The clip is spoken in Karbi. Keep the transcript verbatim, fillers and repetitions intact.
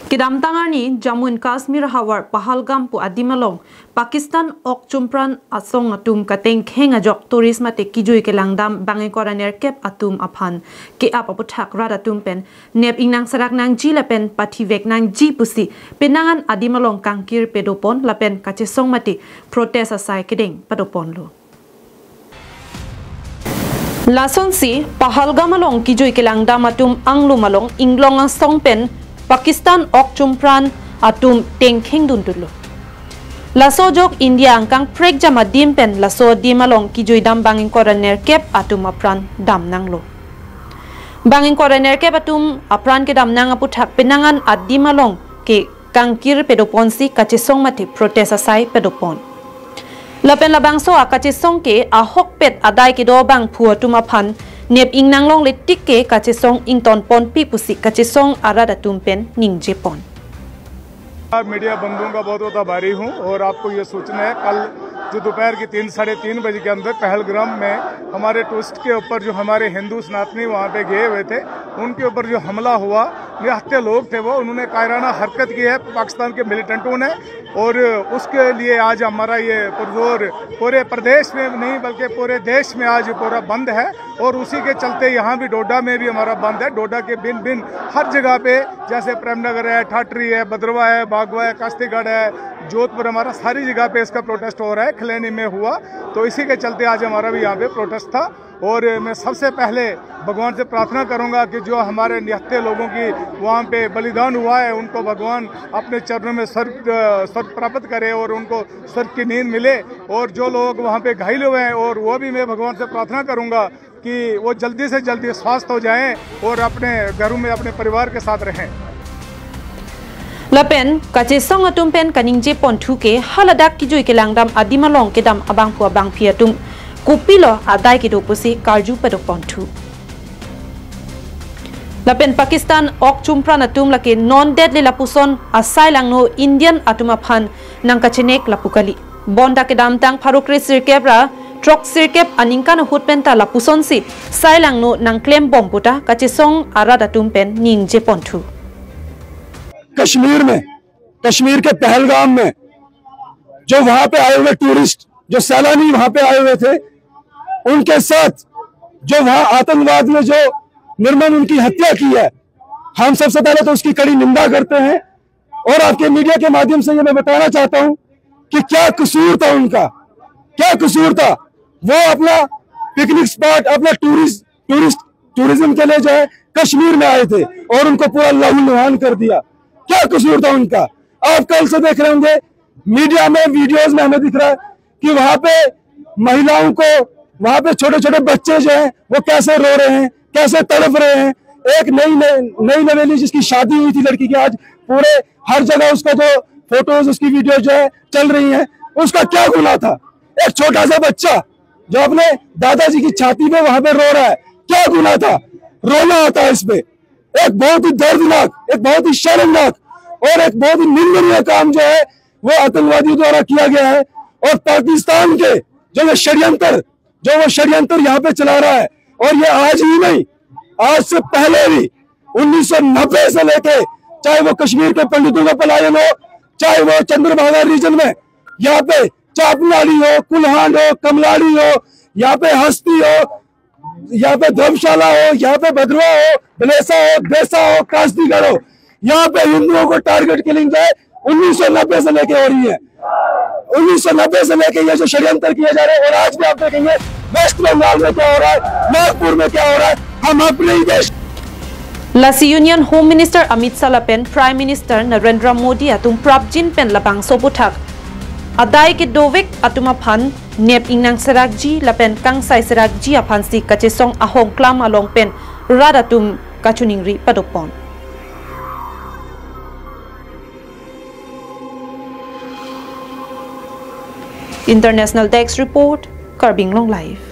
Kedamtang arni Jammu and Kashmir havar Pahalgam pu adim along Pakistan ok chumpran asong atum katengkheng ajok tourist mate kejui kelangdam bang ingkoi ra nerkep atum aphan ke-ap aputhak rat atum pen nep ingnang serak nangji lapen pathivek nangji pusi penang an adim along kangkir pedopon lapen kachesong mate protest asai kedeng padoponlo. Lasonsi Pahalgam along kejui kelangdam atum anglum along inglong asong pen Pakistan ok chumpran atum tengkheng dun tulo. Laso ajok India angkang prekjam adim pen laso adim along kejui dam bang ingkoi ra nerkep atum apran dam nanglo. Bang ingkoi ra nerkep atum apran kedam nang aputhak penang an adim along ke kangkir pedoponsi kachesong mate protest asai pedopon. Lapen labangso akachesong ke ahokpet adai kedo abangphu atum aphan nep ingnang longle tik ke kachesong ingtonponpi pusi kachesong arat atum pen ningjepon. Media बंधुओं का बहुत बहुत आभारी हूँ और आपको ये सूचना है, कल जो दोपहर की तीन, साढ़े तीन बजे के अंदर पहलगाम में हमारे टूरिस्ट के ऊपर जो हमारे हिंदू सनातनी वहाँ पे गए हुए थे, उनके ऊपर जो हमला हुआ, निहत्थे लोग थे वो, उन्होंने कायराना हरकत की है पाकिस्तान के मिलिटेंटों ने। और उसके लिए आज हमारा ये पुरजोर पूरे प्रदेश में नहीं बल्कि पूरे देश में आज पूरा बंद है। और उसी के चलते यहाँ भी डोडा में भी हमारा बंद है। डोडा के भिन्न भिन्न हर जगह पे, जैसे प्रेमनगर है, ठाटरी है, भद्रवा है, बागवा है, कास्तीगढ़ है, जोधपुर, हमारा सारी जगह पे इसका प्रोटेस्ट हो रहा है। खिलैनी में हुआ, तो इसी के चलते आज हमारा भी यहाँ पे प्रोटेस्ट था। और मैं सबसे पहले भगवान से प्रार्थना करूंगा कि जो हमारे निहत्थे लोगों की वहाँ पे बलिदान हुआ है, उनको भगवान अपने चरणों में स्वर्ग, अ, स्वर्ग प्राप्त करे और उनको स्वर्ग की नींद मिले। और जो लोग वहाँ पे घायल हुए हैं, और वो भी मैं भगवान से प्रार्थना करूंगा कि वो जल्दी से जल्दी स्वस्थ हो जाएं और अपने घरों में अपने परिवार के साथ रहें। Lapen kachesong atum pen kaningjeponthu ke haladak kejui kelangdam adim along kedam abangphu abangphi atum kopilo adai kedo pusi karju padoponthu. Lapen Pakistan ok chumpran atum lake non deadly lapuson asai langno Indian atum aphan nangkachenek lapu kali. Bonta kedamtang pharo kre sirkep ra throk sirkep aningkan ahut penta lapusonsi sai langno nangklembom puta kachesong arat atum pen ningjeponthu. Kashmir में, कश्मीर के पहलगाम में जो वहां पे आए हुए टूरिस्ट, जो सैलानी वहां पे आए हुए थे, उनके साथ जो वहां आतंकवाद में जो निर्मम उनकी हत्या की है, हम सबसे पहले तो उसकी कड़ी निंदा करते हैं। और आपके मीडिया के माध्यम से ये मैं बताना चाहता हूं कि क्या कसूर था उनका, क्या कसूर था। वो अपना पिकनिक स्पॉट, अपना टूरिस्ट टूरिस्ट टूरिज्म के लिए जो है कश्मीर में आए थे और उनको पूरा लहूलुहान कर दिया। क्या कसूर था उनका? आप कल से देख रहे होंगे, मीडिया में, वीडियोज में हमें दिख रहा है कि वहां पे महिलाओं को, वहां पे छोटे छोटे बच्चे जो हैं वो कैसे रो रहे हैं, कैसे तड़प रहे हैं। एक नई नई नवेली जिसकी शादी हुई थी लड़की की, आज पूरे हर जगह उसका जो फोटोज, उसकी वीडियो जो है चल रही है, उसका क्या गुनाह था? एक छोटा सा बच्चा जो अपने दादाजी की छाती पे वहां पे रो रहा है, क्या गुनाह था? रोना आता है इस पे। एक बहुत ही दर्दनाक, एक बहुत ही शर्मनाक और एक बहुत ही निंदनीय काम जो है वो आतंकवादियों द्वारा किया गया है। और पाकिस्तान के जो ये षड्यंत्र, जो वो षड्यंत्र यहाँ पे चला रहा है, और ये आज ही नहीं, आज से पहले भी उन्नीस सौ नब्बे से लेके, चाहे वो कश्मीर के पंडितों का पलायन हो, चाहे वो चंद्रभागा रीजन में यहाँ पे चापनाड़ी हो, कुल्हांड हो, कमलाड़ी हो, यहाँ पे हस्ती हो, यहाँ पे धर्मशाला हो, यहाँ पे भद्रवा हो, बलेसा हो, देसा हो, कास्तीगढ़ हो, यहाँ पे हिंदुओं को टारगेट किलिंग जो है उन्नीस सौ नब्बे से लेके हो रही है। उन्नीस सौ नब्बे से लेके ये जो षड्यंत्र किए जा रहे हैं, और आज भी आप देखेंगे वेस्ट बंगाल में क्या हो रहा है, नागपुर में क्या हो रहा है, हम अपने ही देश Lasi Union Home Minister Amit Shah lapen Prime Minister Narendra Modi atum prapjin pen labangso aputhak adai kedovek atum aphan nep ingnang serakji lapen kangsai serakji aphansi kachesong ahongklam along pen rat atum kachiningri padopon. International Desk Report, Karbi Anglong Live.